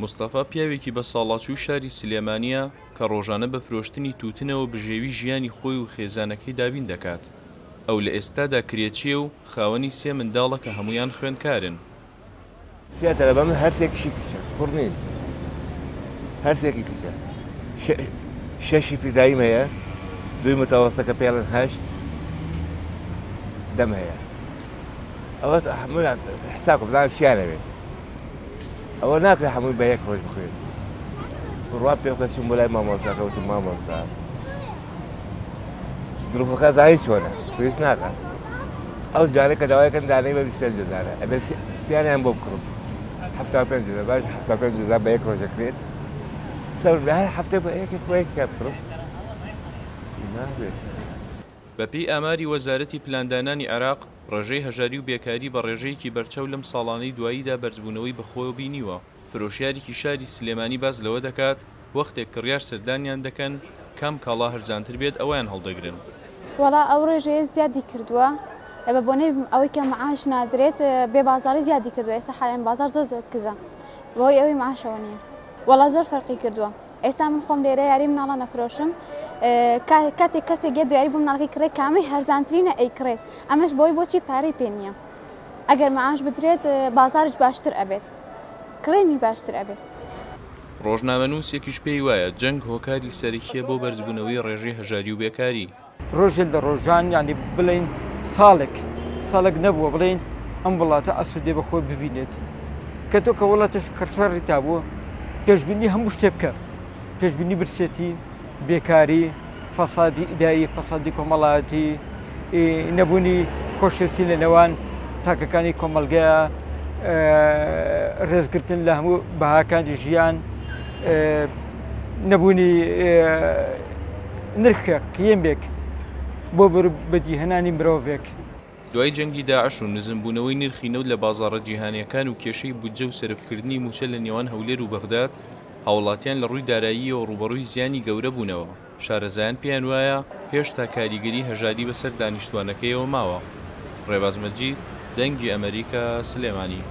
مستەفا پیاوێکی بەساڵاچووی شاری سلێمانییە کە ڕۆژانە بە فرۆشتنی تووتنەوە بژێوی ژیانی خۆی و خێزانەکەی دابین دەکات. ئەو لە ئێستادا کرێچییە و خاوەنی سێ منداڵە کە هەموویان خوێندکارن. سێ تەلەبە من هەر سێکیشی کچە کوڕ نین هەر سێکی کچە شەشی ابتداییم هەیە دووی متەوەستە کە پێڵن هەشت دەم هەیە ئەوە هەموو حساب بزانم چیان ئەوێت ئەوە ناکرێت هەمووی بە یەک ڕۆژ بخوێن بڕوا پێ بکە چووم بۆ لای مامۆستاکە وتم مامۆستا زروفەکە زانی چۆنە پێویست ناکات ئەو جارە کە داوایەکەن دانەی بە 25 هەزارە ئەبێ سیانیان بۆ بکڕم 75 هەزار باش 75 هەزار بە یەک ڕۆژ دەکرێت سەر هەر هەفتە بە یەکێک بۆ یەکێک بکڕم نابێت. بەپێی ئاماری وەزارەتی پلاندانانی عێراق، ڕێژەی هەژاری و بێکاری بە ڕێژەیەکی بەرچاو لەم ساڵانەی دواییدا بەرزبوونەوەی بەخۆوە بینیوە. فرۆشیارێکی شاری سلێمانی باس لەوە دەکات، وەختێک کڕیار سەردانیان دەکەن، کام کاڵا هەرزانتر بێت ئەوەیان هەڵدەگرن. وەڵا ئەو ڕێژەیە زیادی کردووە بە بۆنەی ئەوەی کە معاش نادرێت بێ بازاڕی زیادی کردووە ئێستا حالیان بازاڕ زۆر زۆر کزە بەهۆی ئەوەی معاشەوە نییە. وەڵا زۆر فەرقی کردووە ئێستا من خۆم لێرە یاری مناڵان ئەفرۆشم کاتێک کەسێک یە دویاری بۆ مناڵەکەی کڕێ کامەی هەرزانترینە ئەیکڕێت ئەمەش بۆی بۆچی پارەی پێ نییە ئەگەر معاش بدرێت بازاریش باشتر ئەبێت کڕێنی باشتر ئەبێت. ڕۆژنامەنووسێکیش پێی وایە جەنگ هۆکاری سەرەکییە بۆ بەرزبوونەوەی ڕێژەی هەژاری و بێکاری. ڕۆژێ لە ڕۆژان یانی بڵێین ساڵێک ساڵێک نەبووە بڵێین ئەم وڵاتە ئاسوودێ بە خۆی ببینێت کە تۆ کە وڵاتش کە شەڕی تا بووە پێشبینی هەموو شتێ بکە پێشبینی برسێتی بێکاری فەسادی ئیداری فەسادی کۆمەڵایەتی نەبوونی خۆشەویستی لە نێوان تاکەکانی کۆمەڵگەیە ڕێزگرتن لە هەموو بەهاکانی ژیان نەبوونی نرخێک، قیەمێک بۆ بەدیهێنانی مرۆڤێک. دوای جەنگی داعش و نزمبوونەوەی نرخی نەوت لە بازاڕە جیهانییەکان و کێشەی بودجە و سەرفکردنی مووچە لە نێوان هەولێر و بەغداد، هاوڵاتیان لە ڕووی داراییەوە ڕووبەڕووی زیانی گەورە بوونەوە، شارەزایان پێیان وایە هێشتا کاریگەری هەژاری بەسەر دانیشتووانەکەیەوە ماوە. ڕێباز مەجید، دەنگی ئەمەریکا، سلێمانی.